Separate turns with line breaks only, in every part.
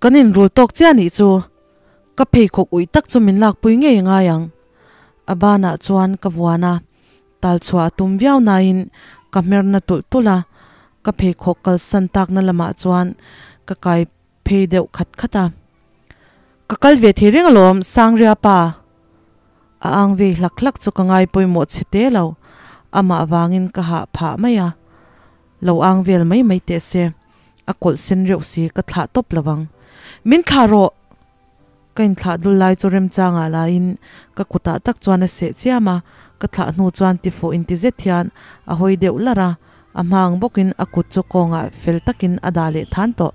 Kan inrul tawk chiah nih chu. Ka pheikhawk uih tak chu min lakpui ngei a ngai ang. A banah chuan ka vuan a, tal chhuah a tum viau nain ka hmer na tulh tulh a, ka pheikhawk kalsan takna lamah chuan ka kai phei deuh khat khat a. Ka kal ve thei reng alawm, Sangria pa. A ang vei hlak hlak chu ka ngai pawimawh chhe te lo, amah vangin ka hah phah mai a. Lo ang vel mai mai teh se, a kawlh sen reuh si ka thlah tawp lo ang. Min thlah rawh! Ka inthlah dul lai chu remchangah laiin ka kutah tak chuan a seh chiam a, ka thlah hnu chuan tifuh inti zet hian a hawi deuh larh a, a hma ang bawkin a kut chu kawngah fel takin a dah leh than tawh.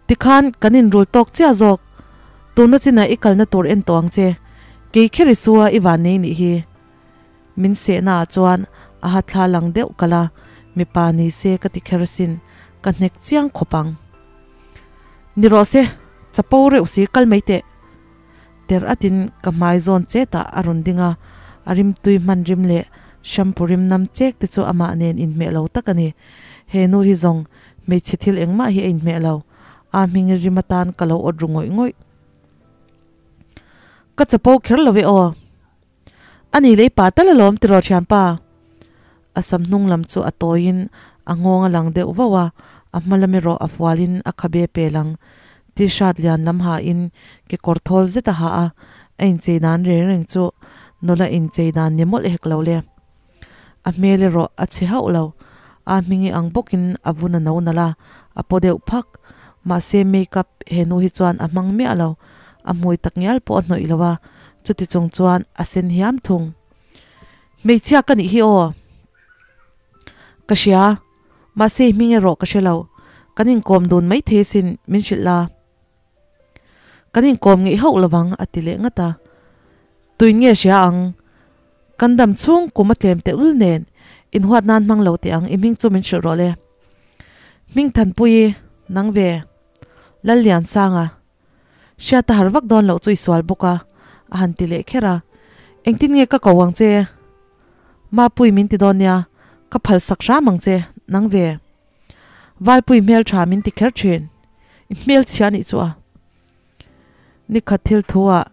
Tikhan kan inrul tawk chiah zawk, tuna chinah i kalna tur en tawh ang che, kei kher i su a i van nei nih hi. Min sehna ah chuan a ha thla lang deuh kalh a, mipa ni se ka ti kher asin, ka hnek chiang khawp ang. Ni rawh se, chapo reuh si kal mai teh. Ter atin ka hmai zawn chetah a rawn ding a, a rimtui hman rim leh shampoo rim nam chek te chu amah nen inhmeh lo tak a ni. He nu hi zawng hmeichhe thil engmah hi a inhmeh lo, a hming rim atan ka lo awt ru ngawih ngawih. Ka chapo kher lo e aw. A ni lei pa tal alawm tiraw thianpa? A sam hnung lam chu a tawiin a nghawng a lang deuh vauh a, a hma lam erawh a fualin a khabe pel ang. T-shirt lian lam hain kekawr thawl zet a ha a, a inchei dan reng reng chu nula inchei dan ni mawlh hek lo le. A hmel erawh a chhe hauh lo, a hmingi ang bawkin a vun a no nalh a, a paw deuh phak. Mahse makeup he nu hi chuan a hmang miah lo, a hmui tak ngial pawh a hnawih lo a, chuti chung chuan a sen hiam thung. Hmeichhia ka nih hi aw. Ka hria, mahse i hming erawh ka hre lo, kan inkawm dun maithei asin min hrilh la. Kan inkawm ngeih hauh lovang a ti leh ngat a. Tuin nge hria ang? Kan dam chhung kum a tlem teh ul nen inhuat nan hmang lo teh ang i hming chu min hrilh rawh le. Hming Thanpuii, nang ve. Lalliansanga. Hriat a har vak dawn loh chu i sual bawk a, a han ti leh kher a. Engtin nge ka ko ang che? Mapui min ti dawn nia, ka phal sak hram ang che, nang ve. Valpui hmel tha min ti kher thin. I hmel chhia nih chu a. Nikhat thil thu ah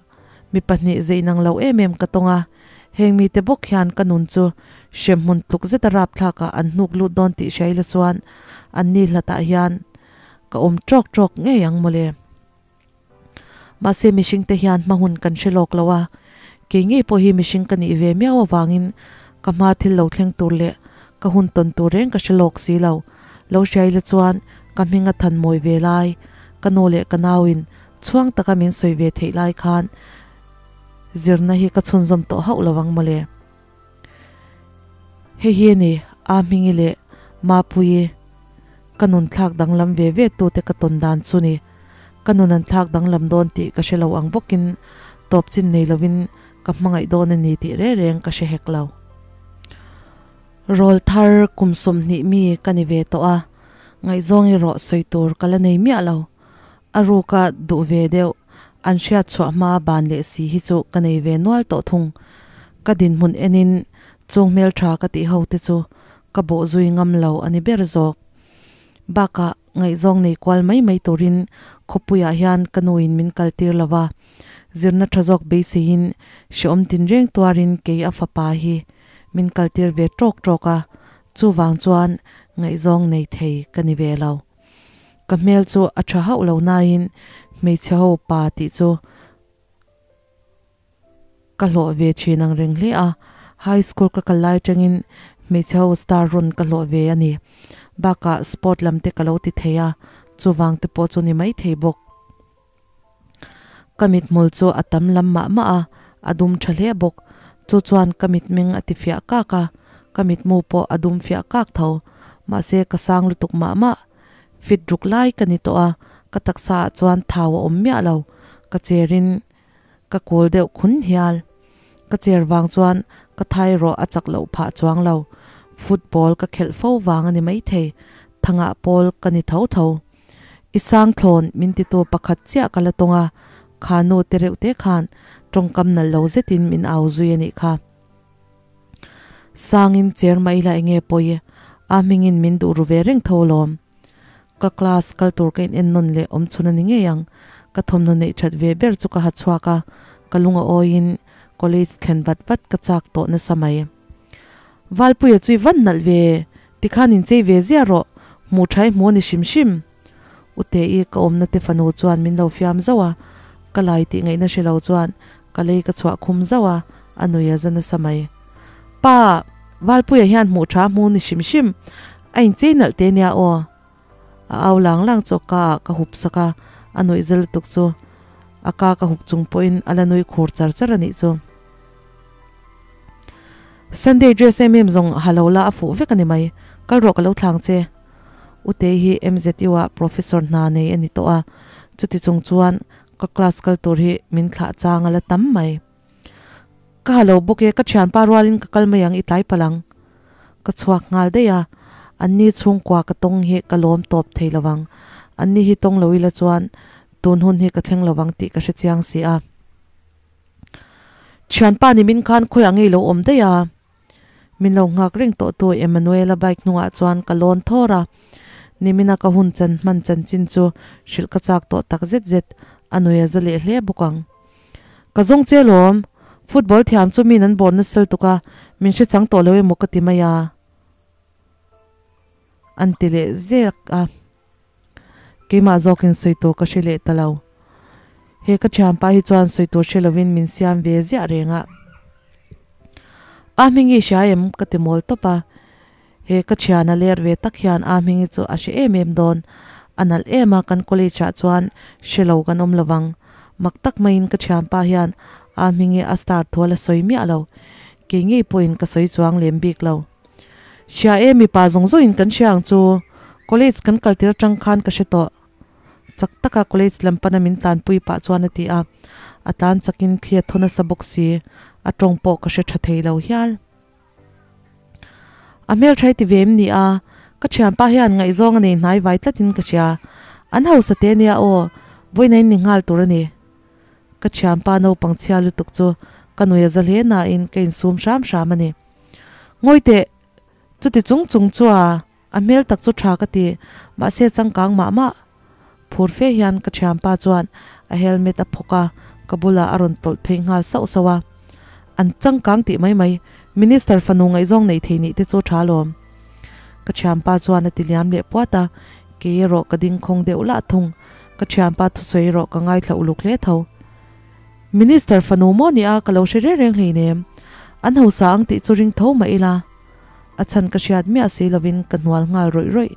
mi pahnih zeih nang lo em em ka tawng a, heng mite bawk hian ka nun chu hremhmun tluk zeta rapthlak ah an hnuk lut dawn tih hria ila chuan an ni hlatah hian ka awm tawk tawk ngei ang mawle. Mahse mihring te hian hma hun kan hre lawk lo a, kei ngei pawh hi mihring ka nih ve miau avangin ka hma thil lo thleng tur leh ka hun tawn tur reng ka hre lawk si lo. Lo hria ila chuan ka hming a than mawi ve lai, ka nu leh ka nauin chhuang taka min sawi ve theih lai khan zirna hi ka chhunzawm tawh hauh lo ang mawle. Hei hi a ni, A Hmingi leh Mapuii ka nun thlak danglam ve ve tute ka tawn dan chu ni. Ka nun an thlak danglam dawn tih ka hre lo ang bawkin tawp chin nei lovin ka hmangaih dawn a ni tih reng reng ka hre hek lo. Rawl thar kum 20 mi ka ni ve tawh a, ngaihzawng erawh sawi tur ka la nei miah lo. A ruka duh ve deuh an hriat chhuah hma ban leh si hi chu ka nei ve nual tawh thung. Ka dinhmun enin chung hmeltha ka tih ho te chu ka bawh zui ngam lo a ni ber zawk. Bakah ngaihzawng nei kual mai mai turin khawpuiah hian ka nuin min kal tir lo va, zirna tha zawk beiseiin hrehawm tinreng tuarin kei a fapa hi min kal tir ve tawk tawk a, chuvang chuan ngaihzawng nei thei ka ni ve lo. Ka hmel chu a tha hauh lo nain hmeichhe ho pa tih chu ka hlawh ve thin ang reng hle a, high school ka kal lai atangin hmeichhe ho star rawn ka hlawh ve a ni. Bakah sport lam te ka lo ti thei a, chuvang te pawh chu ni mai thei bawk. Ka mithmul chu a tam lam mah mah a, a dum tha hle bawk. Chu chuan ka mitmeng a ti fiah kak a, ka mitmu pawh a dum fiah kak tho. Mahse ka sang lutuk mah mah. Fit ruk lai ka ni tawh a, ka taksa ah chuan thau a awm miah lo. Ka cherin ka kawl deuh khun hial. Ka cher vang chuan ka thai erawh a chak loh phah chuang lo. Football ka khelh fo vang a ni maithei, thangah pawl ka ni tho tho. I sang thlawn min titu pakhat chiah ka la tawng a, kha nu te reuh te khan tawngkam nalh lo zetin min au zui a nih kha. Sangin cher mah ila enge pawi, a hmingin min duh ru ve reng tho alawm. Ka class kal tur ka in en nawn leh awm chhun a ni ngei ang. Ka thawmhnaw neih that ve ber chu ka ha chhuak a, ka lung a awiin college thlen vat vat ka chak tawh nasa mai. Valpuia chu i van nalh ve, tikhan inchei ve ziah rawh, hmuh tha i hmu a ni hrim hrim. Ute-i ka awmna te fanu chuan min lo fiam zauh a, ka lai tih ngaihna hre lo chuan ka lei ka chhuah khum zauh a, a nui a za nasa mai. Pa, Valpuia hian hmuh tha hmu ni hrim hrim, a inchei nalh te nia aw. A au lang lang chu ka ah ka hup sak a, a nuih za lutuk chu a ka ka hup chung pawhin a la nui khur char char a nih chu. Sunday dress em em zawng ha lo la a fuh vek a ni mai, kal rawh ka lo thlang che. Utei hi MZU ah professor hna nei a ni tawh a, chuti chung chuan ka class kal tur hi min thlah chang a la tam mai. Ka ha lo bawk e, ka thianpa rualin ka kal mai ang i tlai palh ang. Ka chhuak nghal daih a, anni chhungkua ka tawng hi ka lawm tawp thei lo vang. Anni hi tawng lo ila chuan tun hun hi ka thleng lo vang tih ka hre chiang si a. Thianpa ni min khan khawiah ngei lo awm daih a. Min lo nghak reng tawh tu Emmanuela bike hnungah chuan ka lawn thawr a, nimina ka hun chan hman chanchin chu hrilh ka chak tawh tak zet zet, a nui a za leh hle bawk ang. Ka zawng che lawm, football thiam chu min an bawr nasal tuk a, min hre chang tawh lo emaw ka ti mai a, an ti leh zek a. Keimah zawkin sawi tur ka hre leh ta lo. He ka thianpa hi chuan sawi tur hre lovin min siam ve ziah reng a. A hmingi hria em? ka ti mawl tawp a. He ka thiana ler ve tak hian a hmingi chu a hre em em dawn. A nalh em a, kan college ah chuan hre lo kan awm lovang. Mak tak maiin ka thianpa hian a hmingi a star thu a la sawi miah lo. Kei ngei pawhin ka sawi chuang lem bik lo. Hria e mipa zawng zawngin kan hria ang chu. College kan kal tir atang khan ka hre tawh. Chak taka college lam pana min tlanpui pah chuan a ti a. A tlan chakin thli a thaw nasa bawk si. A tawng pawh ka hre tha thei lo hial. A hmeltha i ti ve em ni a? Ka thianpa hian ngaihzawng a nei hnai vai tlatin ka hria. An hausa te nia aw. Vawiin a in ni nghal tur a ni. Ka thianpa naupang chhia lutuk chu ka nui a za hle nain ka insum hram hram a ni. Ngawi teh, chuti chung chung chu a, a hmel tak chu tha ka ti, mahse changkang mah mah. Phur fe hian ka thianpa chuan a helmet a phawk a, ka bulah a rawn tawlh phei nghal sauh sauh a. An changkang tih mai mai, Minister fanu ngaihzawng neih thei nih te chu tha alawm. Ka thianpa chuan a ti liam leh puat a, kei erawh ka ding khawng deuh lah thung, ka thianpa thusawi erawh ka ngaithla uluk hle tho. Minister fanu maw nia ka lo hre reng reng hleinem. An hausa ang tih chu ring tho mah ila. A chhan ka hriat miah si lovin ka hnual nghal rawih rawih.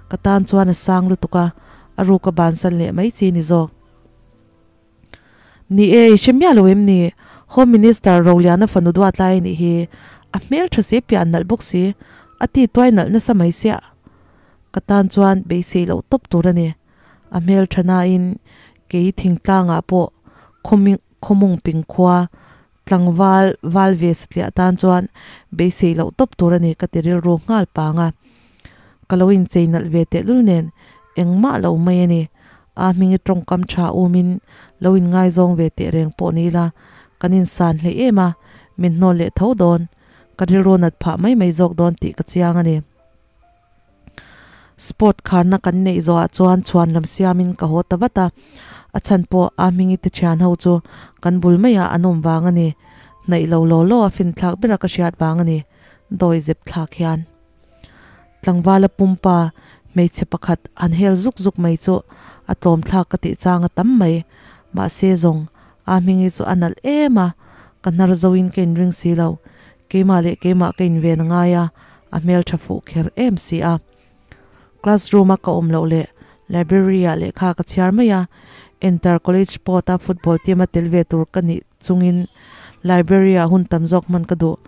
Ka tan chuan a sang lutuk a, a ruk a bansan leh mai chi ni zawk. Ni e, i hre miah lo em ni? Home Minister Roliana fanu duat lai a nih hi. A hmel tha si pian nalh bawk si. A ti tuai nalh nasa mai siah. Ka tan chuan beisei loh tawp tur a ni. A hmel tha nain kei thingtlangah pawh khawmung ping khua tlangval val ve satliah tan chuan beisei loh tawp tur a ni ka ti rilru nghal pang a. Ka lo inchei nalh ve tehlul nen engmah lo mai a ni. A hmingi tawngkam tha umin lo inngaizawng ve teh reng pawh ni ila kan insan hleih em a, min hnawl leh tho dawn. Ka rilru nat phah mai mai zawk dawn tih ka chiang a ni. Sport kharna kan neih zawhah chuan chhuan lam siamin ka haw ta vat a, a chhan pawh a hmingi te thian ho chu kan bul maiah an awm vang a ni. Hnaih lo law law a finthlak bera ka hriat vang a ni, dawi zep thlak hian. Tlangvala pumpa hmeichhe pakhat han hel zuk zuk mai chu a tlawm thlak ka tih chang a tam mai. Mahse zawng a hmingi chu a nalh em a, ka hnar zoin ka inring si lo. Keimah leh keimah ka inven a ngai a, a hmeltha fuh kher em si a. Classroom a ka awm loh leh library ah lehkha ka chhiar mai a, Enter College Sport a football team a tel ve tur ka nih chungin library ah hun tam zawk hman ka duh,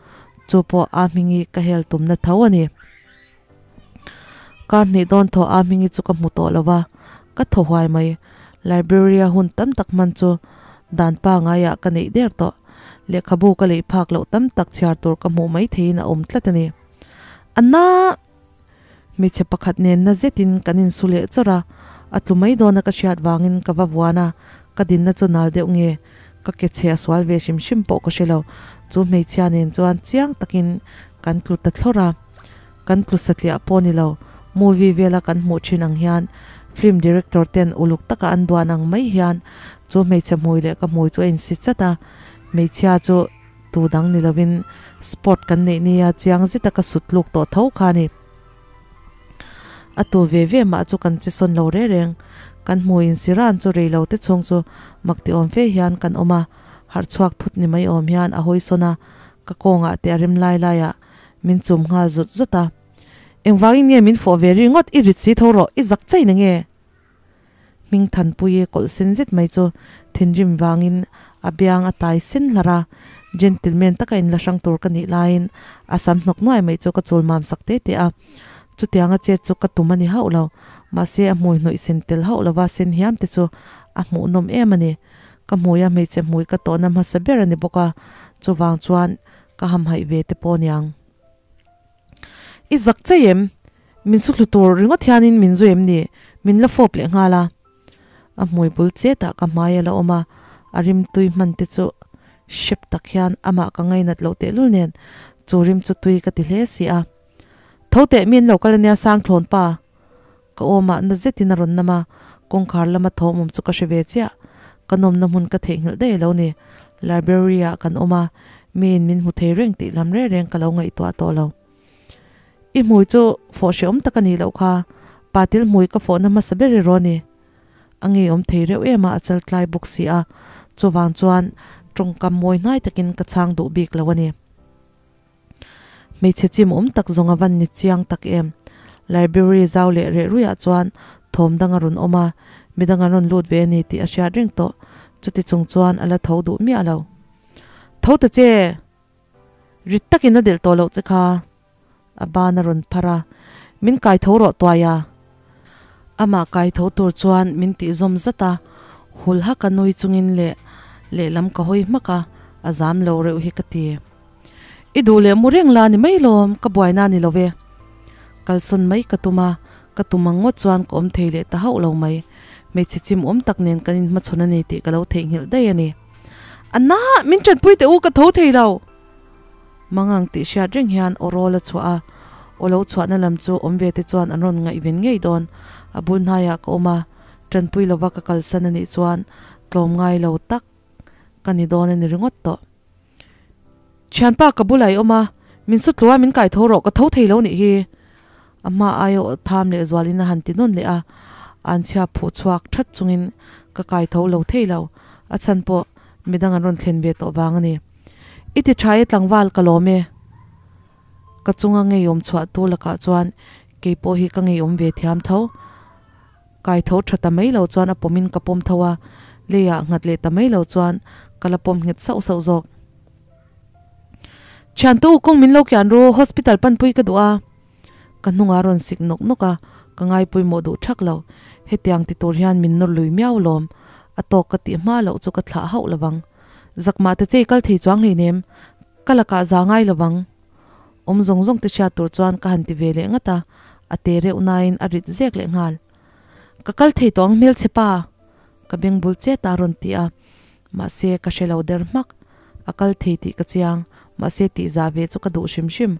chu pawh a hmingi ka hel tumna tho a ni. Kar hnih dawn thaw a hmingi chu ka hmu tawh lo va, ka thaw huai mai. Library a hun tam tak hman chu dan pangaiah ka neih der tawh. Lehkhabu ka lei phak loh tam tak chhiar tur ka hmuh mai theiin a awm tlat a ni. A na! Hmeichhe pakhat nen na zetin kan insu leh chawrh a, a tlu mai dawna ka hriat vangin ka va vuan a, ka dinna chu nal deuh nge ka ke chhe a sual ve hrim hrim pawh ka hre lo. Chu hmeichhia nen chuan chiang takin kan tlu ta thlawrh a, kan tlu satliah pawh ni lo. Movie vela kan hmuh thin ang hian film director ten uluk taka an duan ang mai hian chu hmeichhe hmui leh ka hmui chu a insi chat a, hmeichhia chu tu dang ni lovin sport kan neih nia chiang zeta ka sut tluk tawh tho kha a ni. A tu ve ve mah chu kan che sawn lo reng reng, kan hmui insi ran chu rei lo te chhung chu mak ti awm fe hian kan awm a, harh chhuak thut ni mai awm hian a hawi sawn a, ka kawngah te a rem lai laiah min chum nghal zut zut a. Engvangin nge min fawh ve ringawt i rit si tho rawh, i zak chai na nge? Hming Thanpuii kawlh sen zet mai chu thinrim vangin a biang a tai sen hlar a, gentleman taka inla hrang tur ka nih laiin a sam hnawk nuai mai chu ka chul mam sak te te a. Chutianga chet chu ka tum a ni hauh lo, mahse a hmui hnawih sen tel hauh lova sen hiam te chu a hmuhnawm em a ni. Ka hmuia hmeichhe hmui ka tawhna hmasa ber a ni bawk a, chuvang chuan ka hamhaih ve te pawh niang. I zak chei em? Min su thlu tur ringawt hianin min zu em ni? Min la fawp leh nghal a. A hmui bul chetah ka hmai a la awm a, a rim tui hman te chu hrep tak hian amah ka ngainat loh tehlul nen chu rim chu tui ka ti hle si a. Tho teh mi an lo kal ania Sangthlawn pa. Ka awmah na zetin a rawn nam a, kawngkhar lama thawm awm chu ka hre ve chiah. Ka nawmna hmun ka theihnghilh daih lo ni. Library ah kan awm a, miin min hmu thei reng tih lam reng reng ka lo ngaihtuah tawh lo. I hmui chu fawh hrehawm tak a nih loh kha, patil hmui ka fawhna hmasa ber erawh a ni. A ngeiawm thei reuh em a, a chal tlai bawk si a, chuvang chuan tawngkam mawi hnai takin ka chhang duh bik lo a ni. Hmeichhe chim awm tak zawng a van ni chiang tak em. Library zau leh reh ruiah chuan thawm dang a rawn awm a, midang an rawn lut ve a ni tih a hriat reng tawh. Chuti chung chuan a la tho duh miah lo. Tho ta che! Rit takin a delh tawh loh che kha. A ban a rawn phar a, Min kai tho rawh tuai a. Amah kai tho tur chuan min tih zawm zat a, hul hak a nui chungin leh lehlam ka hawi hmak a, a zam lo reuh hi ka ti. I duh leh mu reng la ni mai lawm, ka buaina ni lo ve. Kalsawn mai ka tum a, ka tum ang ngawt chuan ka awm thei leh ta hauh lo mai. Hmeichhe chim awm tak nen kan inhmachhawn a ni tih ka lo theihnghilh daih a ni. Anna, min tanpui teh u, ka tho thei lo! Mangang tih hriat reng hian aw rawl a chhuah a, aw lo chhuahna lam chu awm ve te chuan an rawn ngaihven ngei dawn. A bul hnaiah ka awm a, tanpui lova ka kalsan a nih chuan tlawm ngai lo tak ka ni dawn a ni ringawt tawh. Thianpa ka bulah i awm a, min su tlu a min kai tho rawh ka tho thei lo nih hi. A hma aia aw tham leh zualin a han ti nawn leh a, anchhia phuh chhuak that chungin ka kai tho lo thei lo, a chhan pawh midang an rawn thlen ve tawh vang a ni. I ti tha e tlangval ka lawm e. Ka chunga ngeiawm chhuah tu lakah chuan kei pawh hi ka ngeiawm ve thiam tho. Kai tho tha ta mai lo chuan a pawmin ka pawm tho a, leiah nghat leh ta mai lo chuan ka la pawm nghet sauh sauh zawk. Thiante u kawng min lo kian ru, hospital panpui ka duh a. Ka hnungah a rawn sik nawk nawk a, ka ngaipawimawh duh thak lo. Hetiang ti tur hian min nawr lui miau lawm. A tawk ka tih hma loh chu ka thlah hauh lovang. Zakmah te chei kal thei chuang hleinem, ka lakah za ngai lovang. Awm zawng zawng te hriat tur chuan ka han ti ve leh ngat a, a te reuh nain a rit zek leh nghal. Ka kal thei tawh ang hmelchhe pa! Ka beng bul chet a rawn ti a, mahse ka hre lo der hmak. A kal thei tih ka chiang, mahse tih zah ve chu ka duh hrim hrim.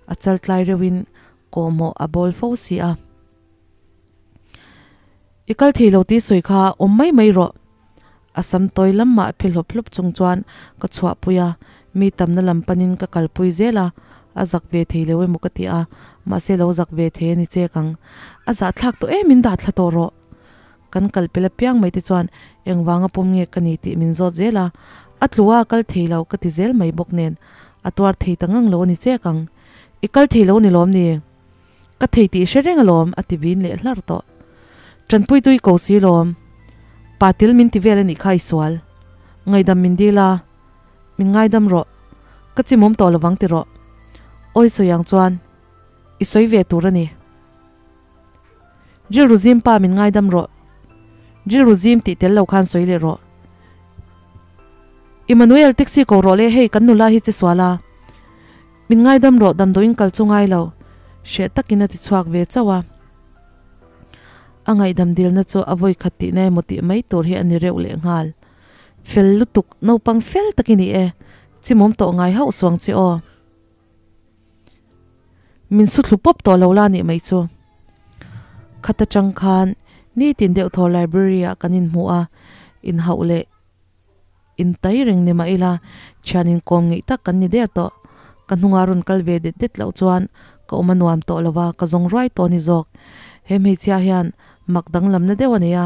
A chal tlai reuhin kawhmawh a bawl fo si a. I kal thei lo tih sawi kha awm mai mai rawh. A sam tawi lam mah phe hlawp hlawp chung chuan ka chhuahpui a, mi tamna lam panin ka kalpui zel a, a zak ve thei lo emaw ka ti a, mahse lo zak ve thei a ni chek ang. A zahthlak tawh em in dah thla tawh rawh. Kan kal pel apiang mai te chuan engvanga pawm nge ka ni tih min zawt zel a, a tlu a kal thei lo ka ti zel mai bawk nen a tuar thei ta ngang lo a ni chek ang. I kal thei lo ni lawm ni? Ka thei tih hre reng alawm a ti vin leh hlar tawh. Tanpui tui ko si lawm. Patil min ti vel a nih kha i sual. Ngaidam min dil a. Min ngaidam rawh. Ka chimawm tawh lovang ti rawh. Awi sawi ang chuan i sawi ve tur a ni. Rilru zim pa min ngaidam rawh. Rilru zim tih tel lo khan sawi leh rawh. Emmanuel taxi ko rawh le hei kan nula hi che sual a. Min ngaidam rawh damdawiin kal chu ngai lo, hreh takin a ti chhuak ve chauh a. A ngaihdam dilna chu a vawi khat tihna emaw tih mai tur hi a ni reuh leh nghal. Fel lutuk, naupang fel tak i ni e, chimawm tawh ngai hauh suang che aw. Min su thlu pawp tawh lo la nih mai chu. Khata tang khan nitin deuh thaw library ah kan inhmu a, inhauh leh intai reng ni mah ila thian inkawm ngeih tak kan ni der tawh. Ka hnunga rawn kal ve det det loh chuan ka awm a nuam tawh lo va, ka zawng ruai tawh a ni zawk. He hmeichhia hian mak danglamna deuh a nei a,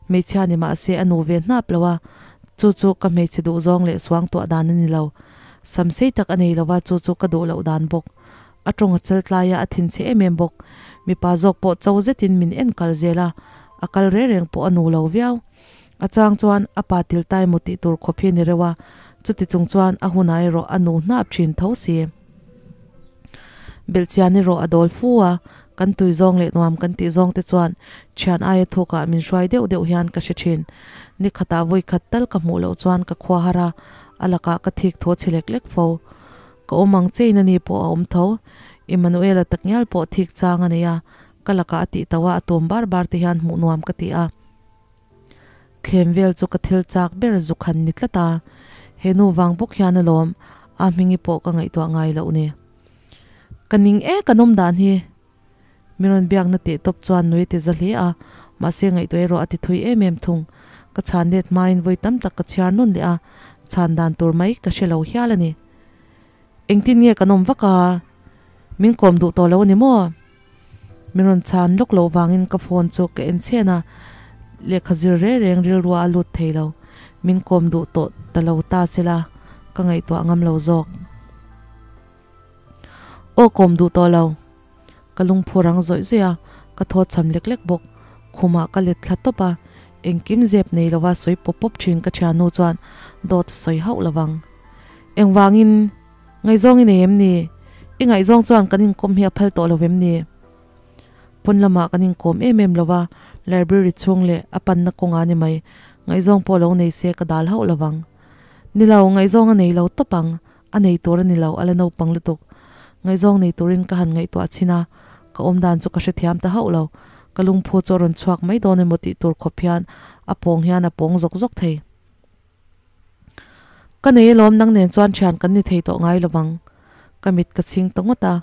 hmeichhia ni mah se a nu ve hnap lo a, chu chu ka hmeichhe duhzawng leh suangtuah dan a ni lo. Sam sei tak a nei lo va, chu chu ka duh loh dan bawk. A tawng a chal tlai a, a thinchhe em em bawk. Mipa zawk pawh cho zetin min en kal zel a, a kal reng reng pawh a nu lo viau. A chang chuan a pa til tai maw tih tur khawp hi a ni reuh a, chuti chung chuan a hunah erawh a nu hnap thin tho si. Belhchian erawh a dawl fu a, kan tui zawng leh nuam kan tih zawng te chuan thian aia thukah min hruai deuh deuh hian ka hre thin. Ni khatah vawi khat tal ka hmuh loh chuan ka khua har a, a lakah ka thik thaw chhe lek lek fo. Ka awm ang chein a ni pawh a awm tho. Emmanuela takngial pawh thik chang a nei a, ka lakah a tih tauh a, a tum bar bar te hian hmuh nuam ka ti a. Thlem vel chu ka thil chak ber zuk han ni tlat a, he nu vang bawk hian alawm a hmingi pawh ka ngaihtuah ngai loh ni. Ka ning e kan awm dan hi. Mi rawn biakna teh tawp chuan nui a ti za hle a, mahse ngaihtuah erawh a ti thui em em thung. Ka chhan let hmain vawi tam tak ka chhiar nawn leh a, chhan dan tur mai ka hre lo hial a ni. Engtin nge kan awm vak a? Min kawm duh tawh lo a ni maw? Min rawn chhan lawk loh vangin ka phone chu ka en chhen a, lehkha zir reng reng rilrua a lut thei lo. Min kawm duh tawh ta lo ta sela ka ngaihtuah ngam lo zawk. Aw kawm duh tawh lo. Ka lungphu rang zawih zawih a, ka thaw cham lek lek bawk. Khumah ka let thla tawp a, engkim zep nei lova sawi pawp pawp thin ka thiannu chuan dawt a sawi hauh lovang. Engvangin ngaihzawng i nei em ni? I ngaihzawng chuan kan inkawm hi a phal tawh lo vem ni? Pawn lamah kan inkawm em em lova, library chhung leh a panna kawngah ni mai, ngaihzawng pawh lo nei se ka dal hauh lovang. Ni lo, ngaihzawng a nei lo tawp ang, A nei tur a ni lo, a la naupang lutuk. Ngaihzawng nei turin ka han ngaihtuah chhin a, ka awmdan chu ka hrethiam ta hauh lo. Ka lungphu chu a rawn chhuak mai dawn emaw tih tur khawp hian a pawng hian a pawng zawk zawk thei. Ka nei alawm, nang nen chuan thian kan ni thei tawh ngai lovang. Ka mit ka chhing ta ngawt a,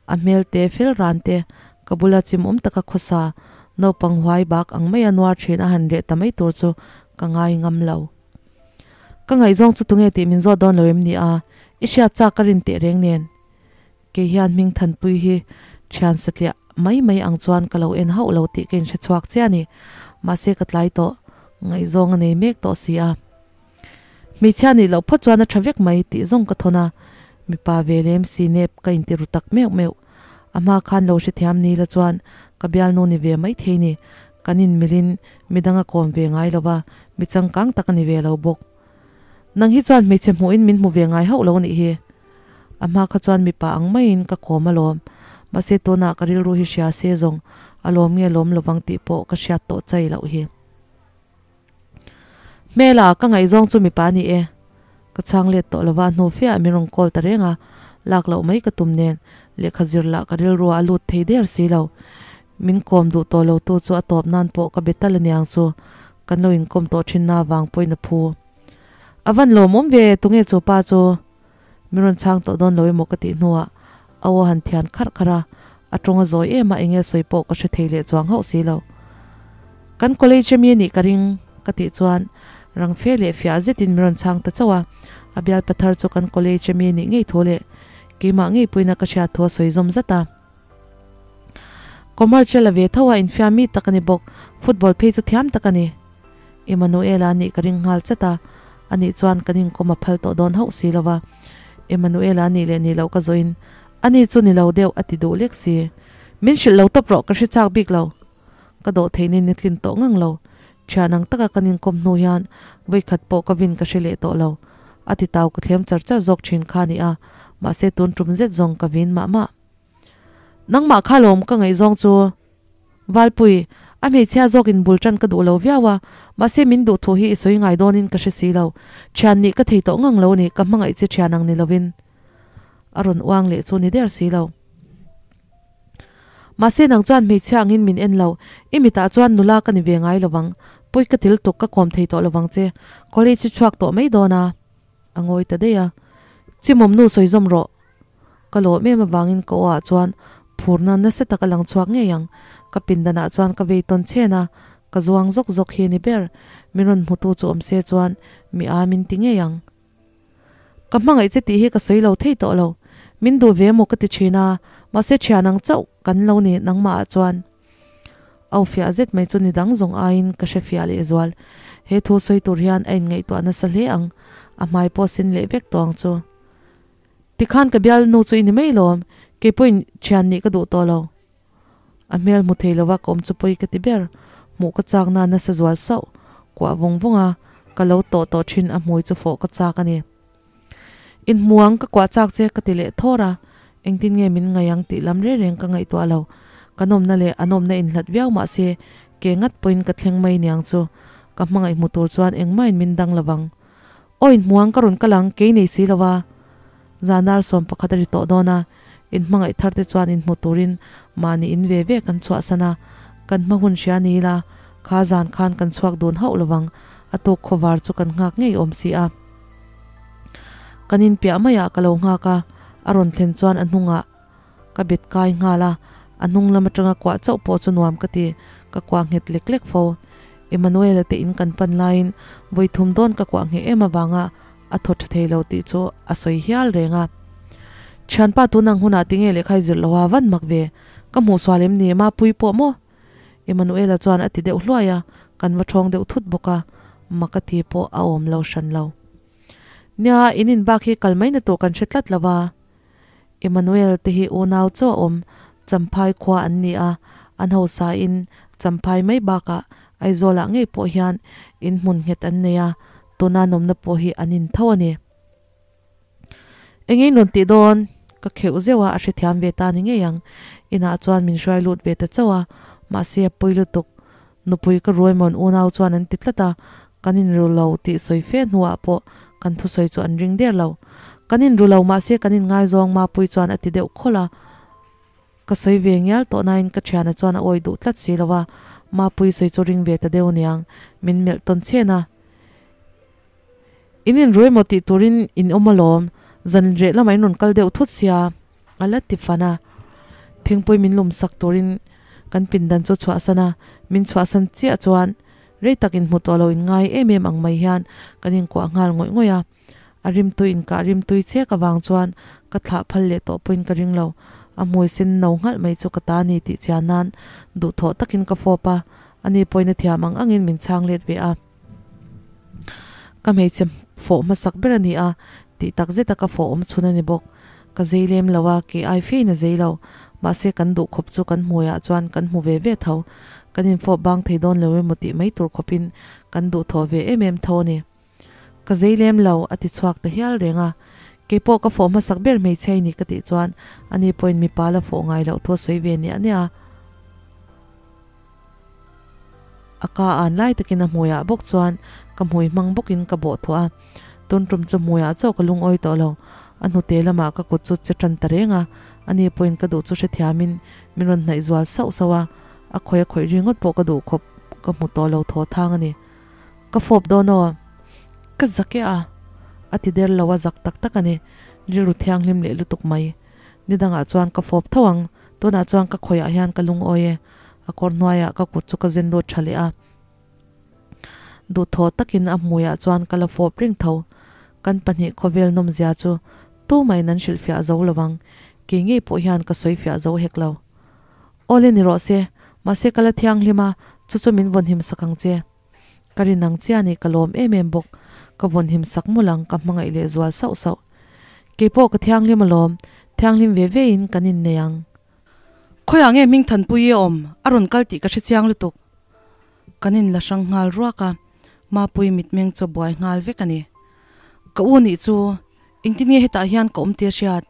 a hmel te fel ran te, ka bula chimawm taka khawsa, naupang huai bak ang maia nuar thin a han reh ta mai tur chu ka ngai ngam lo. Ka ngaihzawng chu tunge tih min zawt dawn lo em ni a, i hriat chak ka rin teh reng nen. Kei hian hming thanpui hi thian satliah mai mai ang chuan ka lo en hauh lo tih ka inhre chhuak chiah a ni. Mahse ka tlai tawh, ngaihzawng a nei mek tawh si a. Hmeichhia nih loh phawt chuan a tha vek mai tih zawng ka thawn a, mipa ve lem si nep ka inti ru tak meuh meuh. A hma khan lo hrethiam ni la chuan ka bialnu ni ve maithei ni. Kan inmilhin midang a kawm ve ngai lo va, mi changkang tak a ni ve lo bawk. Nang hi chuan hmeichhe hmuhin min hmu ve ngai hauh lo nih hi. A hma kha chuan mipa ang maiin ka kawm alawm. Mahse tunah ka rilru hi hria se zawng a lawm nge lawm lovang tih pawh ka hriat tawh chai loh hi. Hmela, ka ngaihzawng chu mipa a ni e. Ka chhang let tawh lova hnu fiah min rawn call ta reng a, lak loh mai ka tum nen lehkha zir lah ka rilru a lut thei der si lo. Min kawm duh tawh lo tu chu a tawp nan pawh ka be tal aniang chu kan lo inkawm tawh thin na vang pawhin a phu. A van lawmawm ve tunge chu pa chu? Min rawn chhang tawh dawn lo emaw ka tih hnuah a aw han thian kharh kharh a, a tawng a zawi em a enge sawi pawh ka hre thei leh chuang hauh si lo. Kan college ami anih ka ring ka tih chuan rang fe leh fiah zetin min rawn chhang ta chauh a, a bial pathar chu kan college ami anih ngei thu leh keimah ngei puina ka hriat thu a sawi zawm zat a. Commercial a ve tho a, infiam mi tak a ni bawk, football phei chu thiam tak a ni. Emmanuela nih ka ring nghal chat a, ani chuan kan inkawm a phal tawh dawn hauh si lo va. Emmanuela nih leh nih loh ka zawhin, Ani chu ni lo deuh a ti duh lek si. Min hrilh lo tawp rawh, ka hre chak bik lo. Ka dawh theihnin ni tlin tawh ngang lo. Thian ang taka kan inkawm hnu hian vawikhat pawh ka vin ka hre leh tawh lo. A ti tau ka thlem char char zawk thin kha a ni a, mahse tun tum zet zawng ka vin mah mah. Nangmah kha lawm ka ngaihzawng chu. Valpui, a hmeichhia zawkin bul tan ka duh lo viau a, mahse min duh thu hi i sawi ngai dawnin ka hre si lo. Thian nih ka thei tawh ngang lo ni, ka hmangaih che thian ang ni lovin. A rawn uang leh chu ni der si lo. Mahse nang chuan hmeichhia angin min en lo, i mitah chuan nula ka ni ve ngai lovang, pawi ka til tuk ka kawm thei tawh lovang che, college i chhuak tawh mai dawn a. A ngawi ta daih a, Chimawm nu sawi zawm rawh. Ka lawm em avangin ka aw ah chuan Phurna nasa tak a lang chhuak ngei ang. Ka pindanah chuan ka vei tawn chhen a, ka zuang zawk zawk hi a ni ber. Min rawn hmutu chu awm se chuan mi a min ti ngei ang. Ka hmangaih che tih hi ka sawi lo thei tawh lo. Min duh ve maw ka ti thin a, mahse thian ang chauh kan lo ni nangmah ah chuan. Au fiah zet mai chu ni dang zawng aiin ka hre fiah leh zual. He thu sawi tur hian a inngaihtuah nasa hle ang, a hmai pawh sin leh vek tawh ang chu. Tikhan ka bialnu chu i ni mai lawm, kei pawhin thian nih ka duh tawh lo. A hmel hmu thei lova ka awm chu pawi ka ti ber, hmuh ka chak na nasa zual sauh, kuah vawng vawng a, ka lo tawh tawh thin a hmui chu fawh ka chak a ni. Inhmuang ka kuah chak che ka ti leh thawr a, engtin nge min ngaih ang tih lam reng reng ka ngaihtuah lo, ka nawmna leh a nawmna inhlat viau mah se ke ngat pawhin ka thleng mai niang chu, ka hmangaih hmu tur chuan engmahin min dang lovang. Aw inhmuang ka rawn kal ang, kei nei si lo a. Zanar 11 a ri tawh dawn a, inhmangaih thar te chuan inhmu turin mahni in ve ve kan chhuahsan a, kan hma hun hria ni ila, kha zan khan kan chhuak dun hauh lovang, a tuk khawvar chu kan nghak ngei awm si a. Kan inpiah maiah ka lo nghak a, a rawn thlen chuan a hnungah ka bet kai nghal a, a hnung lam atanga kuah chauh pawh chu nuam ka ti, ka kuah nghet lek lek fo. Emmanuel-a te in kan pan laiin vawi thum dawn ka kuah ngheh em avanga a thaw tha thei lo tih chu a sawi hial reng a. Thianpa tun ang hunah tinge lehkha i zirh lo a, van mak ve, ka hmuh sual em ni, Mapui pawh maw? Emmanuel-a chuan a ti deuh hluai a, kan va thawng deuh thut bawk a, mak a ti pawh a awm lo hran lo. Nia, in in bak hi kal mai na tur kan hre tlat lo a. Emmanuel te hi unau chaw awm Champhai khua an ni a, an hausa in Champhai mai bakah Aizawlah ngei pawh hian in hmun nghet an nei a, tuna nawmna pawh hi an in tho a ni. Eng in rawn tih dawn? Ka kheuh zeuh a, a hrethiam ve ta ni ngei ang. Inah chuan min hruai lut ve ta chauh a, mahse a pawi lutuk. Nupui ka Ruaimawn unau chuan an ti tlat a, kan inru lo tih sawi fe hnuah pawh kan thusawi chu an ring der lo. Kan inru lo mahse kan inngaizawng Mapui chuan a ti deuh khawlh a. Ka sawi ve ngial tawh nain ka thiana chuan a awi duh tlat si lo a, Mapui sawi chu ring ve ta deuh niang, min melh tawn chhen a. In inru emaw tih turin in awm alawm, zan reh lamah in rawn kal deuh thut sia, a la ti fan a. Thingpui min lum sak turin kan pindan chu chhuahsan a, min chhuahsan chiah chuan rei tak inhmu tawh lo in ngai em em ang mai hian kan inkuah nghal ngawih ngawih a. A rimtui inkah rimtui chek avang chuan ka thlah phal leh tawh pawhin ka ring lo. A hmui sen no nghalh mai chu ka ta ni tih chian nan duhthawh takin ka fawp a, ani pawhin a thiam ang angin min chhang let ve a. Ka hmeichhe fawh hmasak ber a ni a, tih tak zeta ka fawh awm chhun a ni bawk. Ka zei lem lo a, kei ai fein a zei lo. Mahse kan duh khawp chu kan hmuiah chuan kan hmu ve ve tho. Kan infawp bang thei dawn lo emaw tih mai tur khawpin kan duhthawh ve em em tho a ni. Ka zei lem lo, a ti chhuak ta hial reng a. Kei pawh ka fawh hmasak ber hmeichhe i ni ka tih chuan ani pawhin mipa la fawh ngai loh thu a sawi ve niah niah a. A ka an lai takin a hmuiah bawk chuan ka hmui hmang bawkin ka bawh thuah a, tun tum chu hmuiah chauh ka lungawi tawh lo. A hnute lamah ka kut chu che tan ta reng a, ani pawhin ka duh chu hrethiamin min rawn hnaih zual sauh sauh a, a khawih a khawih ringawt pawh ka duh khawp ka hmu tawh lo thaw thang a ni. Ka fawp dawn aw. Ka zak e a, a ti der lo a zak tak tak a ni. Rilru thianghlim leh lutuk mai. Ni dangah chuan ka fawp tho ang, tunah chuan ka khawiah hian ka lungawi e. A kawr hnuaiah ka kut chu ka zen lut tha leh a. Duhthaw takin a hmuiah chuan ka la fawp reng tho. Kan pahnih khawvel nawmzia chu tumahin an hrilhfiah zo lo ang, kei ngei pawh hian ka sawifiah zo hek lo. Awle ni rawh se, mahse ka la thianghlim a, chu chu min vawnhim sak ang che. Ka rin ang chiah ni ka lawm em em bawk, ka vawnhim sak mawlh ang ka hmangaih leh zual sauh sauh. Kei pawh ka thianghlim alawm, thianghlim ve ve in kan innei ang. Khawiah nge hming Thanpuii a awm? A rawn kal tih ka hre chiang lutuk. Kan in la hrang nghal ruak a, Mapuii mitmeng chu a buai nghal vek a ni. Ka u nih chu, engtin nge hetah hian ka awm tia hriat?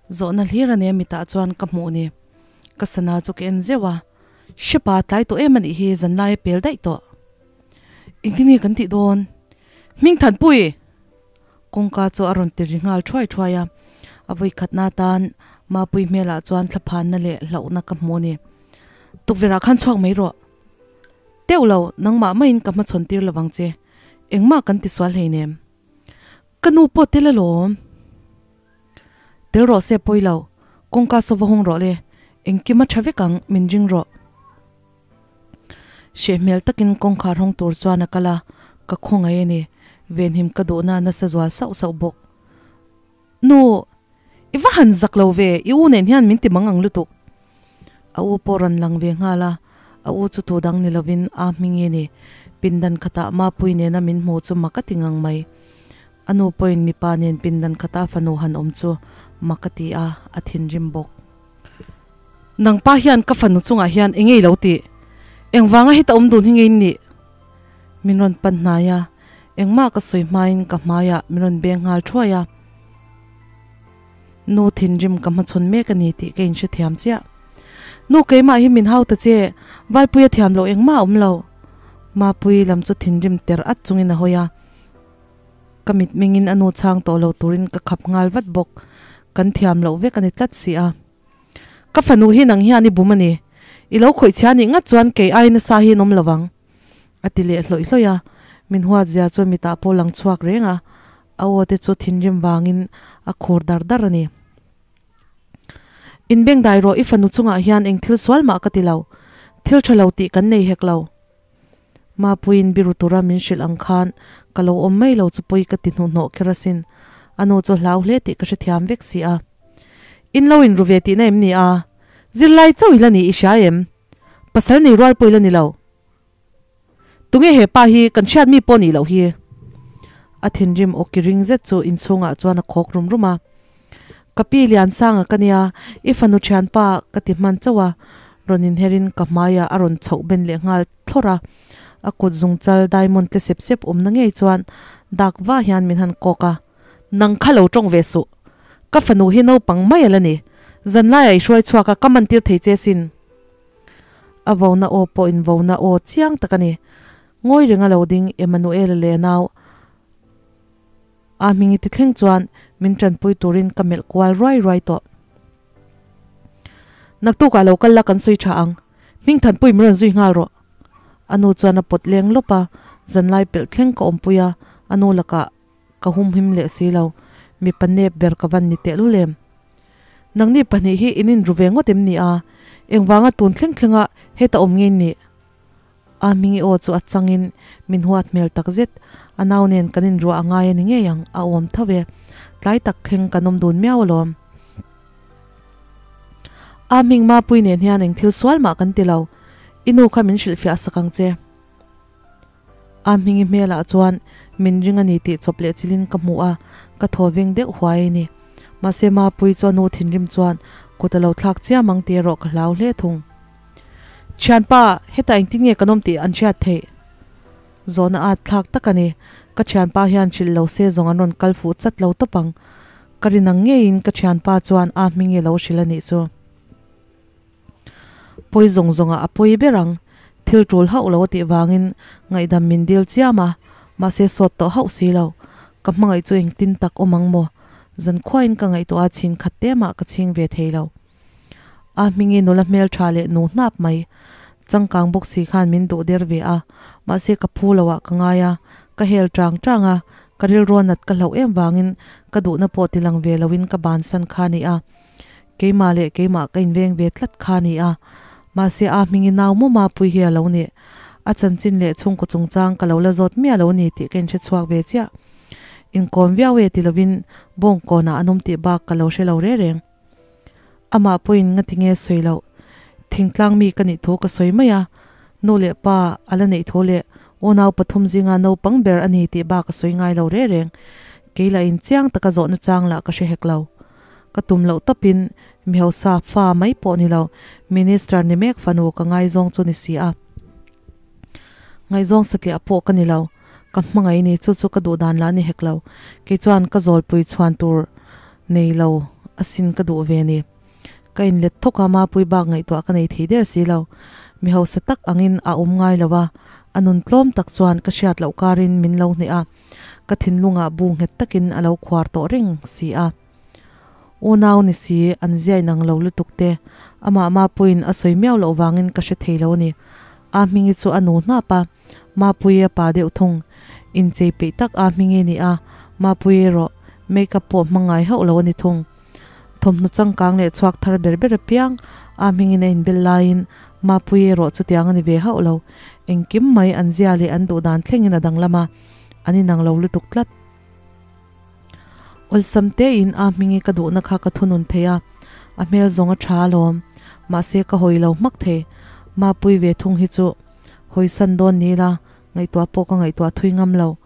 Zawhna hlir a nia mitah chuan ka hmuh ni. Ka sana chu ka en zeuh a, Hrepa tlai tawh em a nih hi zanlai a pel daih tawh. Engtin nge kan tih dawn? Hming Thanpui! Kawngka chu a rawn ti ri nghal thuai thuai a, a vawi khatna atan Mapui hmelah chuan thlaphanna leh hlauhna ka hmu a ni. Tukverhah khan chhuak mai rawh. Teuh lo, nangmah maiin ka hmachhawn tir lovang che. Engmah kan tisual hleinem. Ka nu pawh tel alawm. Tel rawh se pawi lo, kawngka saw va hawng rawh le. Engkim a tha vek ang, min ring rawh. Hreh hmel takin kawngkhar hawng tur chuan a kal a, ka khawngaih a ni. Venhim ka duhna nasa zual sauh sauh bawk. Nu, i va han zak lo ve, i u nen hian min ti mang ang lutuk. A u pawh rawn lang ve nghal a, a u chu tu dang ni lovin a hming i ni. Pindan khatah Mapui nena min hmu chu mak a ti ngang mai. A nu pawhin mipa nen pindan khata fanu han awm chu mak a ti a, a thinrim bawk. Nang pa hian ka fanu chungah hian eng ngei lo tih? Engvanga heta awm dun hi ngei nih? Min rawn pan hnai a, engmah ka sawi hmain ka hmaiah min rawn beng nghal thuai a. Nu thinrim ka hmachhawn mek a ni tih ka inhrethiam chiah. Nu keimah hi min hau ta che, Valpuia thiam loh engmah a awm lo. Mapuii lam chu thinrim ter at chungin a hawi a. Ka mitmengin a nu chhang tawh lo turin ka khap nghal vat bawk. Kan thiam loh vek a ni tlat si a. Ka fanu hi nang hian i bum a ni. I lo khawih chhia nih ngat chuan kei ai nasa hi an awm lo vang. A ti leh hlawih hlawih a. Min huat zia chuan mitah pawh lang chhuak reng a. A aw te chu thinrim vangin a khur dar dar a ni. Inbeng dai rawh i fanu chungah hian eng thil sual mah ka ti lo. Thil tha lo tih kan nei hek lo. Mapuiin biru tura min hrilh ang khan ka lo awm mai lo chu pawi ka ti hnuhnawh kher asin. A nu chu hlau hle tih ka hrethiam vek si a. In lo inru ve tihna em ni a? Zirlai chauh ila ni i hria em? Pasal nei rual pawh ila ni lo. Tunge he pa hi kan hriat mi pawh nih loh hi? A thinrim awki ring zet chu inchhungah chuan a khawk rum rum a. Ka pi Liansanga ka nia, i fanu thianpa ka ti hman chauh a, rawn inherin ka hmaiah a rawn chhoh ben leh nghal thlawrh a, a kut zungchal diamond tle sep sep awmna ngei chuan dak va hian min han kawk a, Nang kha lo tawng ve suh, ka fanu hi naupang mai a la ni, zanlaiah i hruai chhuak a, ka man tir thei che sin. A vona aw pawh invona aw chiang tak a ni, ngawi renga lo ding Emmanuel-a leh a nau. A hming i ti thleng chuan min tanpui turin ka melh kual ruai ruai tawh. Naktukah lo kal la kan sawi tha ang, hming thanpui min rawn zui nghal rawh. A nu chuan a pawt leng lawp a, zanlai pelh thleng ka awmpui a, a nu lakah ka humhim leh si lo, mipa nep ber ka van ni tehlul em. Nangni pahnih hi in inru ve ngawt em ni a, engvanga tun thleng thlenga heta awm nge in nih? A hming i aw chu a changin min huat hmel tak zet. A nau nen kan inruah a ngai a ni ngei ang, a awm tho e. Tlai tak thleng kan awm dun miau alawm. A hming Mapui nen hian eng thil sual mah kan ti lo. I nu kha min hrilhfiah sak ang che. A hming i hmelah chuan min ring a ni tih chawp leh chilin ka hmu a, ka thaw veng deuh huai a ni. Mahse Mapui chu a nu thinrim chuan kut a lo thlak chiam ang tih erawh ka hlau hle thung. Thianpa, hetah engtin nge kan awm tih an hriat theih? Zawhna at thlak tak a ni. Ka thianpa hian hrilh lo se zawng an rawn kal fuh chat lo tawp ang. Ka rin ang ngeiin ka thianpa chuan a hming i lo hrilh a nih chu. Pawi zawng zawngah a pawi ber ang. Thil tul hauh lo a tih vangin ngaihdam min dil chiam a, mahse sawt tawh hauh si lo. Ka hmangaih chu engtin tak awm ang maw? Zankhuain ka ngaihtuah a chhin khat te mah ka chhing ve thei lo. A hmingi nula hmel tha leh nu hnap mai. Changkang bawk si khan min duh der ve a, mahse ka phu lo ah ka ngai a, ka hel tang tang a, ka rilrua nat ka hlauh em vangin ka duhna pawh ti lang ve loin ka bansan kha ni a, keimah leh keimah ka inveng ve tlat kha ni a, mahse a hmingi nau maw mapui hi a lo nih, a chanchin leh chhungkaw chungchang ka lo la zawt miah lo ni tih ka inhre chhuak ve chiah. Inkawm viau e ti lovin bawngkawnah an awm tih bak ka lo hre lo reng reng. Amah pawhin ngati nge sawi loh? Thingtlang mi ka nih thu ka sawi mai a, nu leh pa a la neih thu leh unau pathum zinga naupang ber a ni tih bak a sawi ngai lo reng reng. Kei lah in chiang taka zawhna chang lah ka hre hek lo. Ka tum loh tawpin mi hausa fa mai pawh ni lo, Minister ni mek fanu ka ngaizawng chu ni si a. Ngaihzawng satliah pawh ka ni lo, ka hmangaih ni chu chu ka duh dan lah ni hek lo. Kei chuan ka zawlpui chhuan tur nei lo asin ka duh ve ni. Ka inlet thawk a, Mapui bak ngaihtuah ka nei thei der si lo. Mi hausa tak angin a awm ngai lo a, a nun tlawm tak chuan ka hriat loh karin min lo hneh a, ka thinlungah bu nghet takin a lo khuar tawh reng si a. Unau ni si, an ziain ang lo lutuk te, amah Mapuiin a sawi miau loh vangin ka hre thei lo a ni. A hmingi chu a nu hnap a, Mapuii a pa deuh thung. Inchei peih tak a hmingi ni a, Mapuii erawh make up pawh hmang ngai hauh lo a ni thung. Thawmhnaw changkang leh chhuak thar ber ber apiang A hmingin a inbel laiin Mapuii erawh chutiang a ni ve hauh lo. Engkim mai an zia leh an duh dan thlengin a danglam a, an inang lo lutuk tlat. Awlsam tein a hmingi ka duhna kha ka thunun thei a, a hmel zawng a tha alawm. Mahse ka hawi lo hmak thei. Mapuii ve thung hi chu hawi san dawn ni ila ngaihtuah pawh ka ngaihtuah thui ngam lo.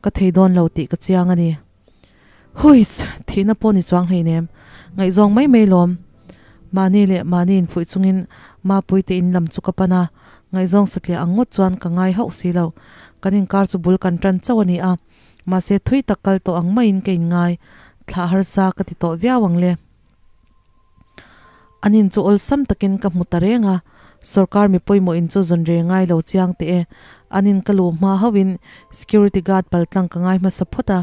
Ka thei dawn lo tih ka chiang a ni. Huiss! Thihna pawh ni chuang hleinem. Ngaihzawng mai mai lawm. Mahni leh mahni infuih chungin Mapuii te in lam chu ka pan a, ngaihzawng satliah ang ngawt chuan ka ngai hauh si lo. Kan inkar chu bul kan tan chauh a ni a, mahse thui tak kal tawh ang maiin ka inngai. Thlah harsa ka ti tawh viau ang le. An in chu awlsam takin ka hmu ta reng a, sawrkar mi pawimawh in chu zawn re ngai lo chiang teh e. An in ka luh hma hauhin security guard paltlang ka ngai hmasa phawt a,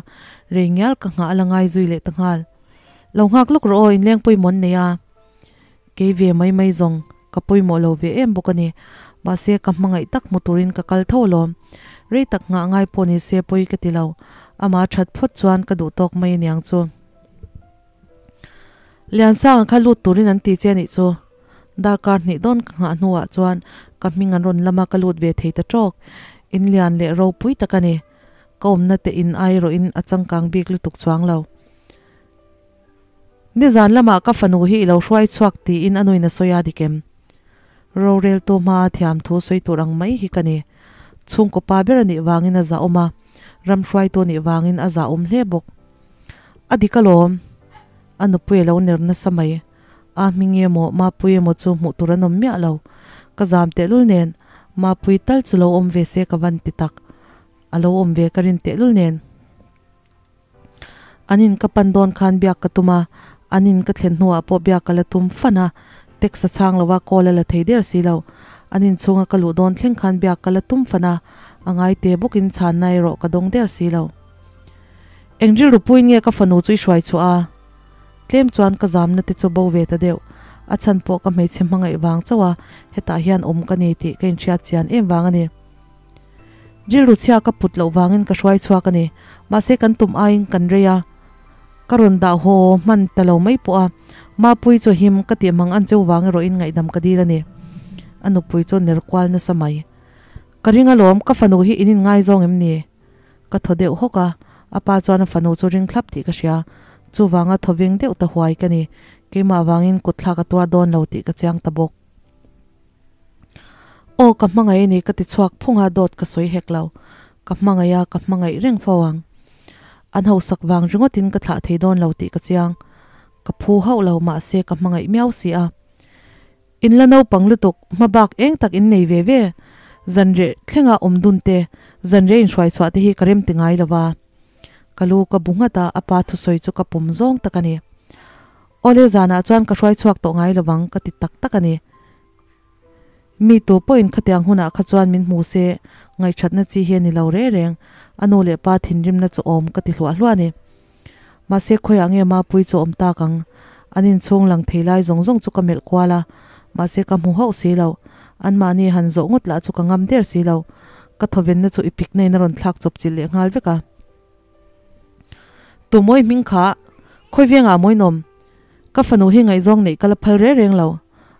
rei ngial ka nghah a la ngai zui leh ta nghal. Lo nghak lawk rawh aw, inleng pawimawh an nei a. Kei ve mai mai zawng ka pawimawh lo ve em bawk a ni. Mahse ka hmangaih tak hmu turin ka kal tho alawm. Rei tak nghah ngai pawh ni se pawi ka ti lo. Amah a that phawt chuan ka duh tawk mai aniang chu. Liansanga kha lut turin an ti che anih chu. Darkar hnih dawn ka nghah hnuah chuan ka hming an rawn lam a ka lut ve thei ta tawk. In lian leh ropui tak a ni. Ka awmna te in ai erawhin a changkang bik lutuk chuang lo. Nizan lamah ka fanu hi i lo hruai chhuak tiin a nuin a sawi a dik em? Roreltu hmaa thiam thu sawi tur ang mai hi ka ni. Chhungkaw pa ber anih vangin a zahawm a, ram hruaitu anih vangin a zahawm hle bawk. A dik alawm. A nupui a lo ner nasa mai. A hming emaw Mapuii emaw chu hmuh tur an awm miah lo. Ka zam tehlul nen Mapuii tal chu lo awm ve se ka van ti tak. A lo awm ve ka rin tehlul nen. An in ka pan dawn khan biak ka tum a, an in ka thlen hnuah pawh biak ka la tum fan a, text a chhang lo a, call a la thei der si lo. An in chhunga ka luh dawn thleng khan biak ka la tum fan a, a ngai te bawkin chhanna erawh ka dawng der si lo. Eng rilru puiin nge ka fanu chu i hruai chhuah a? Tlem chuan ka zamna te chu bo ve ta deuh. A chhan pawh ka hmeichhe hmangaih vang chauh a, hetah hian awm ka ni tih ka inhriat chian em vang a ni. Rilru chhia ka put loh vangin ka hruai chhuak a ni. Mahse kan tum aiin kan rei a, ka rawn dah haw hman ta lo mai pawh a, Mapuii chu him ka tih mang an cheu vang erawhin ngaihdam ka dil a ni. A nupui chu ner kual nasa mai. Ka ring alawm, ka fanu hi in inngaizawng em ni? Ka thaw deuh hawk a, a pa chuan a fanu chu ring thlap tih ka hria. Chuvanga thaw veng deuh ta huai ka ni. Keimah vangin kut thlak a tuar dawn lo tih ka chiang ta bawk. Aw ka hmangaih a ni ka ti chhuak phung a, dawt ka sawi hek lo. Ka hmangaih a, ka hmangaih reng fo ang. An hausak vang ringawtin ka thlah thei dawn lo tih ka chiang. Ka phu hauh lo mahse ka hmangaih miau si a. In la naupang lutuk, hma bak eng tak in nei ve ve. Zanreh thlenga awm dun te, zanreh inhruai chhuah te hi ka rem ti ngai lo va. Ka lu ka bu nghat a, a pa thusawi chu ka pawm zawng tak a ni. Awle zanah chuan ka hruai chhuak tawh ngai lo vang ka ti tak tak a ni. Mi tu pawhin khatiang hunah kha chuan min hmu se, ngaihthatna chi hi a ni lo reng reng. A nu leh pa thinrimna chu awm ka ti hluah hluah a ni. Mahse khawiah nge Mapuii chu awm tak ang? An inchhung lang thei lai zawng zawng chu ka melh kual a, mahse ka hmu hauh si lo. Anmahni han zawh ngawt lah chu ka ngam der si lo. Ka thawvenna chu i pikna in a rawn thlak chawp chilh leh nghal vek a. Tu mawi hming kha khawi vengah mawi nawm? Ka fanu hi ngaihzawng neih ka la phal reng reng lo.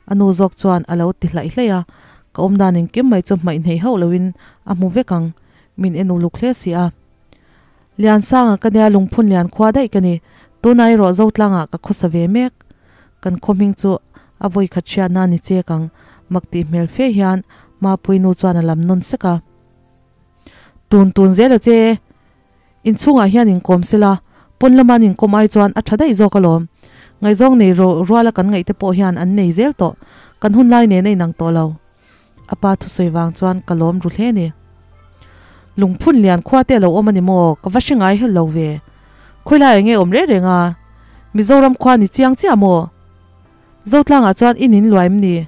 A nu zawk chuan a lo ti hlaih hlaih a, ka awmdan engkim mai chu hmaih hneih hauh loin a hmu vek ang. Min en uluk hle si a. Liansanga ka nia lungphun lian khua daih ka ni. Tunah erawh Zotlangah ka khawsa ve mek. Kan khaw hming chu a vawi khat hriatna a ni chek ang. Mak tih hmel fe hian Mapuii nu chuan a lam nawn sek a. Tun tun zel a che. Inchhungah hian inkawm sela, pawn lama an inkawm ai chuan a tha daih zawk alawm. Ngaihzawng nei ruala kan ngaih te pawh hian an nei zel tawh. Kan hun lai nen a inang tawh lo. A pa thusawi vang chuan ka lawm ru hle ni. Lungphun lian khua te a lo awm a ni maw? Ka va hre ngai hel lo ve. Khawilai eng nge awm reng reng a? Mizoram khua ni chiang chiah maw? Zotlangah chuan in in luaim ni?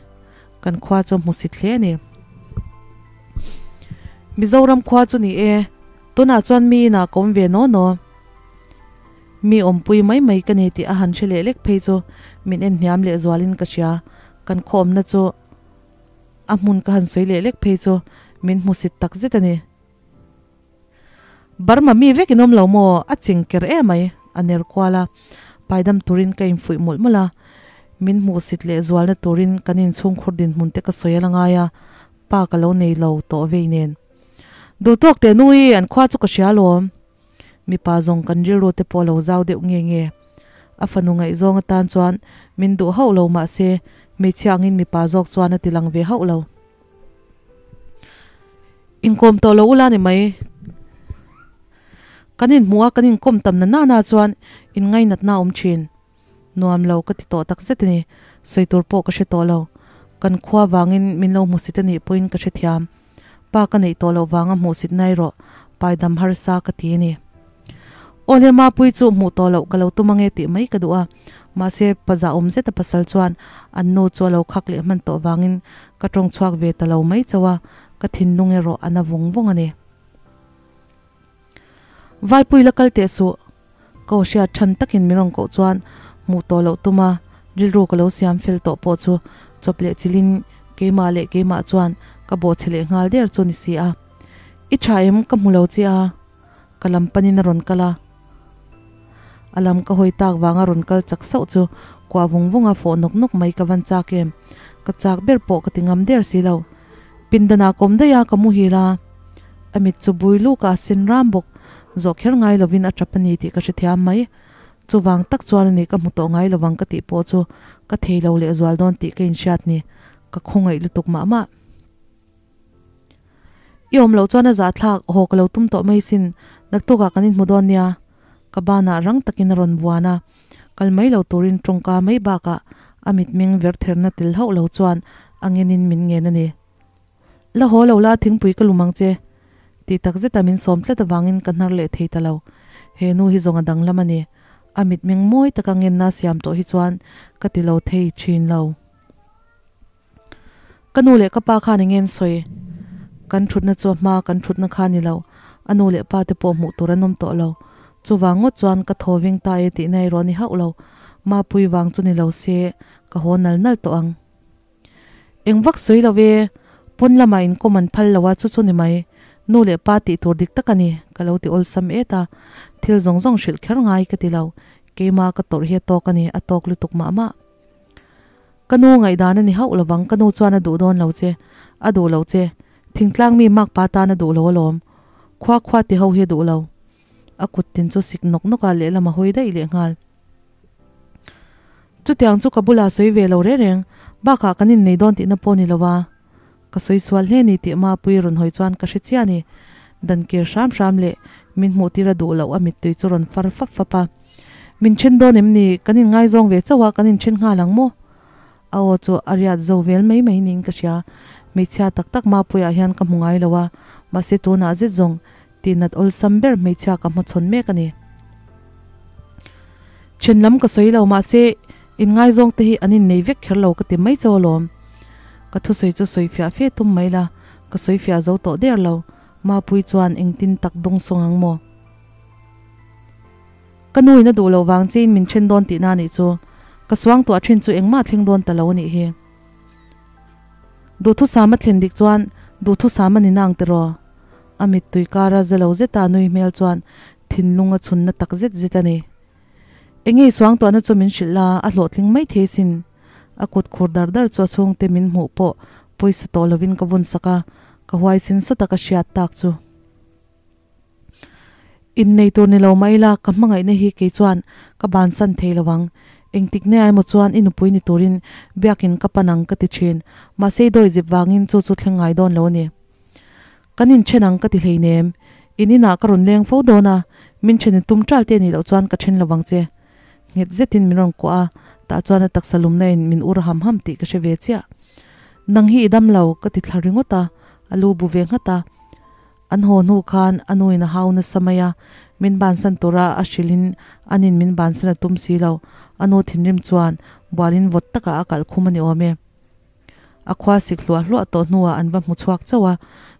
Kan khua chu hmusit hle a ni. Mizoram khua chu ni e, tunah chuan mi inah ka awm ve naw naw. Mi awmpui mai mai ka ni tih a han hre leh lek phei chu min en hniam leh zualin ka hria. Kan khaw awmna chu A hmun ka han sawi leh lek phei chu min hmusit tak zet a ni. Burma mi vek in awm lo maw? A ching ker em mai, a ner kual a. Paidam turin ka infuih mawlh mawlh a. Min hmuhsit leh zualna turin kan inchhungkhur dinhmun te ka sawi a la ngai a, pa ka lo nei lo tawh vei nen. Duhtawk teh nui, an khua chu ka hria alawm. Mipa zawng kan rilru te pawh a lo zau deuh nge nge. A fanu ngaihzawng atan chuan min duh hauh lo mahse hmeichhia angin mipa zawk chuan a ti lang ve hauh lo. Inkawm tawh lo ula ni mai. Kan inhmuh a kan inkawm tam na nana chuan inngainatna a awm thin. Nuam lo ka ti tawh tak zet a ni. Sawi tur pawh ka hre tawh lo. Kan khua vangin min lo hmusit a nih pawhin ka hrethiam. Pa ka neih tawh loh vanga hmuhsit na erawh paidam harsa ka ti a ni. Aw le Mapui chu hmuh tawh loh ka lo tum ange tih mai ka duh a. Mahse pa zahawm zeta pasal chuan an nu chu a lo khak leh hman tawh vangin ka tawng chhuak ve ta lo mai chauh a, ka thinlung erawh a na vawng vawng a ni. Valpui la kal teh suh. Ka aw hriat than takin min rawn koh chuan hmuh tawh loh tum a, rilru ka lo siam fel tawh pawh chu chawp leh chilhin keimah leh keimah chuan ka bawhchhe leh nghal der chu ni si a. I tha em ka hmu lo che a, ka lam panin a rawn kal a. A lam ka hawi tak vanga rawn kal chak sauh chu kuah vung vung a fawh nawk nawk mai ka van chak em, ka chak ber pawh ka ti ngam der si lo. Pindanah ka awm daih a, ka muhil a. A mit chu bui luk a, a sen ram bawk. Zawh kher ngai lovin a tap a ni tih ka hrethiam mai. Chuvang tak chuan a ni ka hmu tawh ngai lovang ka tih pawh chu ka thei lo lehzual dawn tih ka inhriat ni. Ka khawngaih lutuk mah mah. I awm loh chuan a zahthlak, haw ka lo tum tawh mai sin, naktukah kan inhmu dawn nia. Ka banah rang takin a rawn buan a, kal mai lo turin tawngka mai bakah a mitmeng vertherna tel hauh lo chuan a ngenin min ngen a ni. La haw lo la thingpui ka lum ang che tih tak zeta min sawm tlat avangin ka hnar leh thei ta lo. He nu hi zawng a danglam a ni. A mitmeng mawi taka ngenna siam tawh hi chuan ka ti lo thei thin lo. Ka nu leh ka pa khan eng nge an sawi? Kan thutna chu a hma kan thutna kha a ni lo. A nu leh pa te pawh hmuh tur an awm tawh lo. Chuvang ngawt chuan ka thaw veng ta e tihna erawh a ni hauh lo. Mapui vang chu ni lo se ka haw nal nal tawh ang. Eng vak sawi lo e, pawn lamah inkawm an phal lo a, chu chu ni mai. Nu leh pa tih tur dik tak a ni, ka lo ti awlsam et a. Thil zawng zawng hrilh kher ngai ka ti lo. Keimah ka tawrh hi a tawk a ni, a tawk lutuk mah mah. Ka nu ngaihdan a ni hauh lovang, ka nu chuan a duh dawn lo che, a duh lo che. Thingtlang mi makpa tan a duh lo alawm. Khua khua ti ho hi a duh lo. A kut tin chu sik nawk nawk a, lehlam a hawi daih lehnghal. Chutiang chu ka bulah sawi ve lo reng reng, bakah kan innei dawn tihna pawh ni lo a, ka sawi sual hle ni tih Mapuii rawn hawi chuan ka hre chiah a ni. Dan kir hram hram leh min hmuh tir a duh loh a mittui chu rawn far fap fap a. Min then dawn em ni? Kan inngaizawng ve chauh a, kan inthen nghal ang maw? A aw chu a riat zo vel mai mai niin ka hria. Hmeichhia tak tak Mapuiah hian ka hmu ngai lo a, mahse tunah zet zawng Tihnat awlsam ber hmeichhia ka hmachhawn mek a ni. Then lam ka sawi lo mahse inngaizawng te hi an innei vek kher lo ka ti mai chau alawm. Ka thusawi chu sawi fiah fe tum mai la, ka sawi fiah zo tawh der lo. Mapui chuan engtin tak dawng sawng ang maw? Ka nu in a duh loh vang che in min then dawn tihna anih chu. Ka suang tuah thin chu engmah thleng dawn ta lo anih hi. Duhthusam a thlen dik chuan duhthusam a ni nang tiraw? A mittui kara zelo zeta nui hmel chuan thinlung a chhunna tak zet zet a ni. Enge i suangtuahna chu min hrilh la, a hlawhtling mai thei sin. A kut khur dar dar chu a chhungte min hmuh pawh pawisa tawh lovin ka vun sak a, ka huaisin sawta ka hriat tak chu. Innei tur ni lo mah ila ka hmangaihna hi kei chuan ka bansan thei lo ang. Engtik nge emaw chuan i nupui ni turin biakin ka pan ang ka ti thin. Mahse i dawizip vangin chu chu thleng ngai dawn lo a ni. Kan inthen ang ka ti hleinem. In inah ka rawn leng fo dawn a, min then i tum ṭal te nih loh chuan ka then lo vang che. Nghet zetin min rawn kuah a, tah chuan a taksa lumna in min ur ham ham tih ka hre ve chiah. Nang hi i dam lo, ka ti thla ringawt a, a lu bu ve nghat a. An haw hnu khan a nu in a hau nasa mai a, min bansan tura a hrilhin anin min bansan a tum si lo. A nu thinrim chuan bualin vawt takah a kalh khum a ni awm e. A khua sik hluah hluah tawh hnuah an va hmu chhuak chauh a,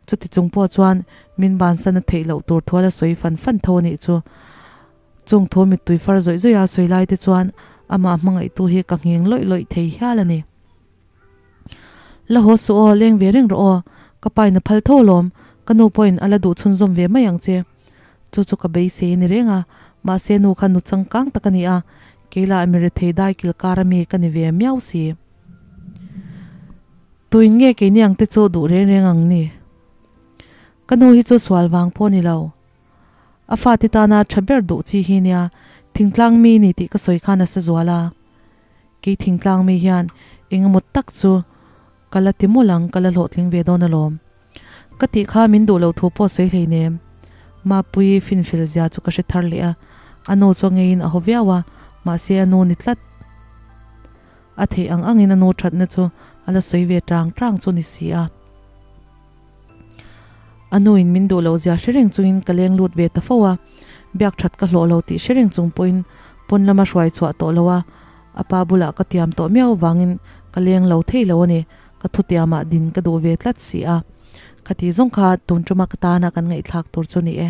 chuti chung pawh chuan min bansan a theih loh tur thual a sawi fan fan tho a nih chu. Chung thu mittui far zawih zawih a sawi lai te chuan amah hmangaihtu hi ka nghing lawih lawih thei hial a ni. La haw suh aw, leng ve reng rawh aw, ka pa in a phal tho alawm, ka nu pawhin a la duh chhunzawm ve mai ang che. Chu chu ka beisei a ni reng a, mahse nu kha nu changkang tak a ni a, Keila mi rethei dai kil kar ami ka ni ve miau si. Tuin nge keini ang te chu duh reng reng ang ni? Ka nu hi chu sual vang pawh ni lo. A fate tana tha ber duh chi hi nia thingtlang mi ni tih ka sawi khan a sa zual a. Kei thingtlang mi hian engemaw tak chu ka la ti mawlh ang, ka la hlawhtling ve dawn alawm. Ka tih kha min duh loh thu pawh sawi hleinem. Mapuii finfel zia chu ka hre thar leh a, a nu chu a ngeiin a haw viau a, mahse a nu ni tlat. A theih ang angin a nu thatna chu a la sawi ve tang tang chu ni si a. A nuin min duh loh zia hre reng chungin ka leng lut ve ta fo a, biak that ka hlawh lo tih hre reng chung pawhin pawn lama hruai chhuah tawh lo a, a pa bulah ka tiam tawh miau avangin ka leng lo thei lo a ni, ka thutiamah din ka duh ve tlat si a. Khati zawng kha tun tuma ka tana kan ngaihthlak tur chu ni e.